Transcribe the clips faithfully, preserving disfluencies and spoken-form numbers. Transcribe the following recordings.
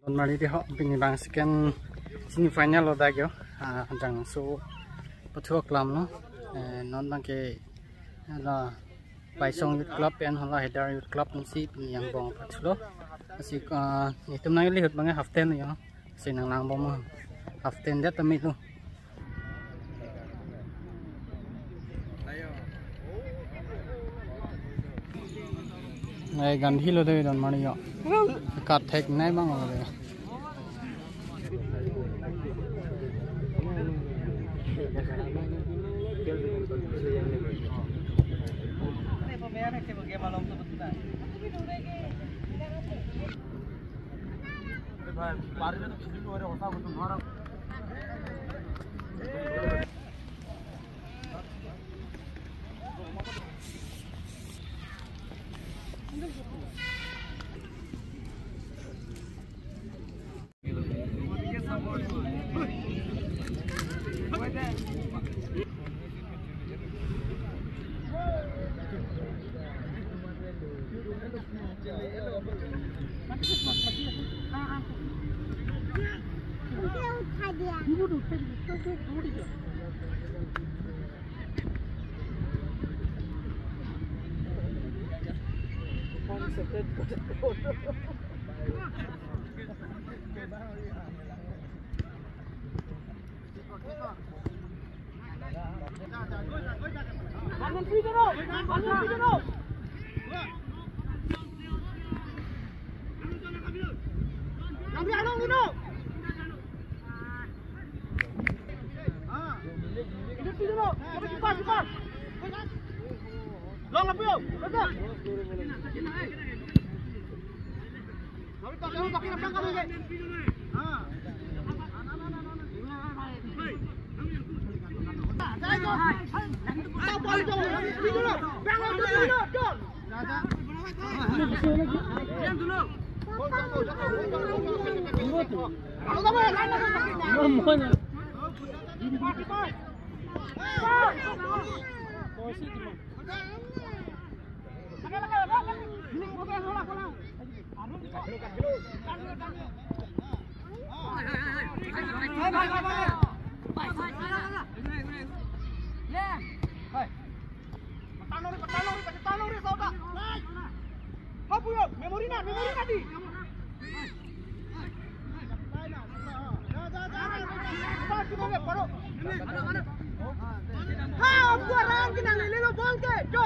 Donmari di ho, pini abang second semi final lo dak yo. Ah, jangso pathu aklam lo. Eh, non abang ke la Baisong Youth Club pen hala Headar Youth Club pensi pini angbong pathulo. Lasi, ah, itum nanglihut abang half time yo. Lasi nanglangbom half time det tame lo. Nai Gandhi lo de donmari yo. Kat thek nai abang lo de. Memory na, memory na di. Ha, abu arang ke nanglelo ball ke, jo.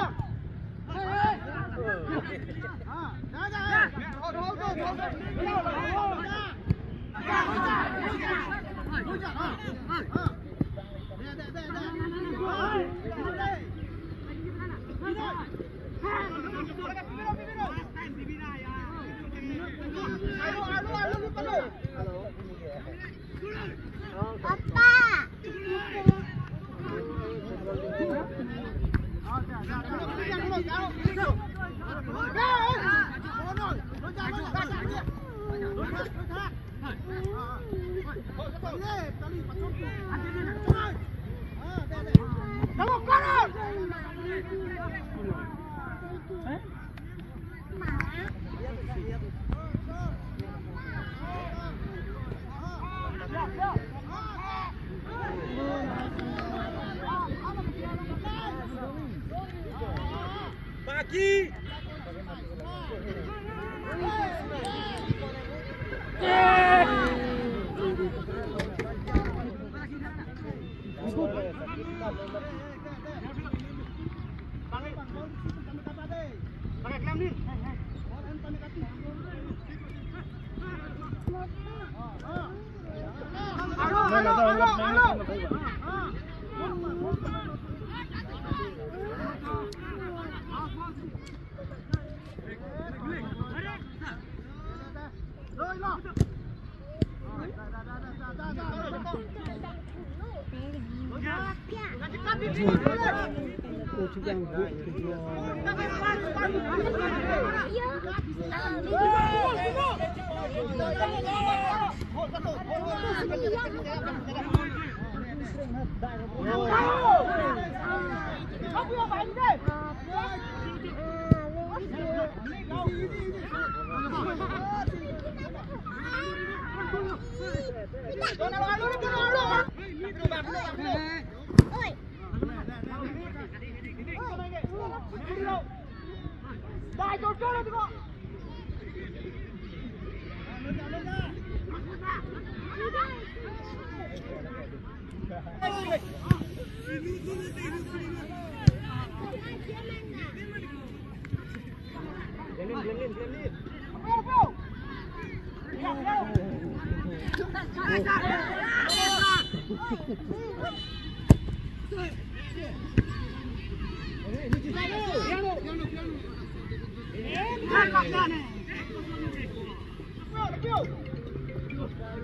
Papa.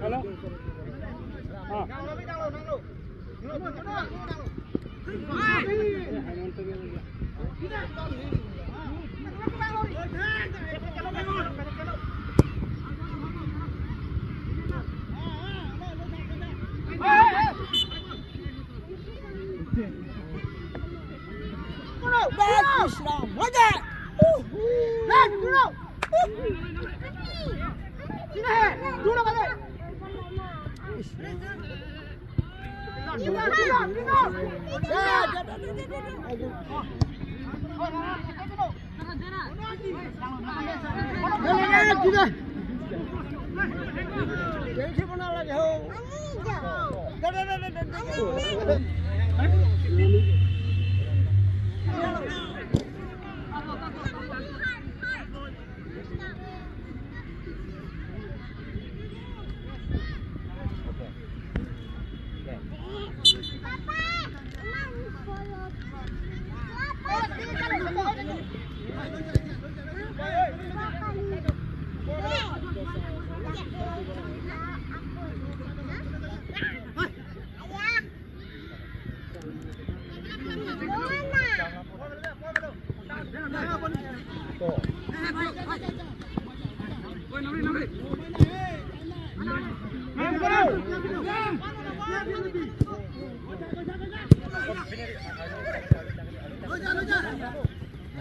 Hello. Ah.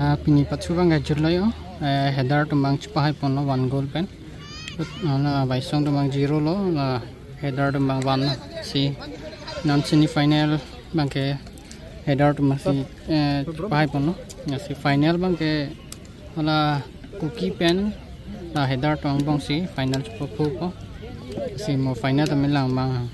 Ah, pini pathu abang kejut lo yo. Eh, header atum abang chepahai ponlo one goal pen. Hala Baisong atum abang zero lo, la header atum abang one lo. Si non semi final abang ke header atum abang si, eh, chepahai ponlo. Ya si final abang ke hala Kuki pen la header atum angbong si final chepaphupo. Si mo final atum lang abang.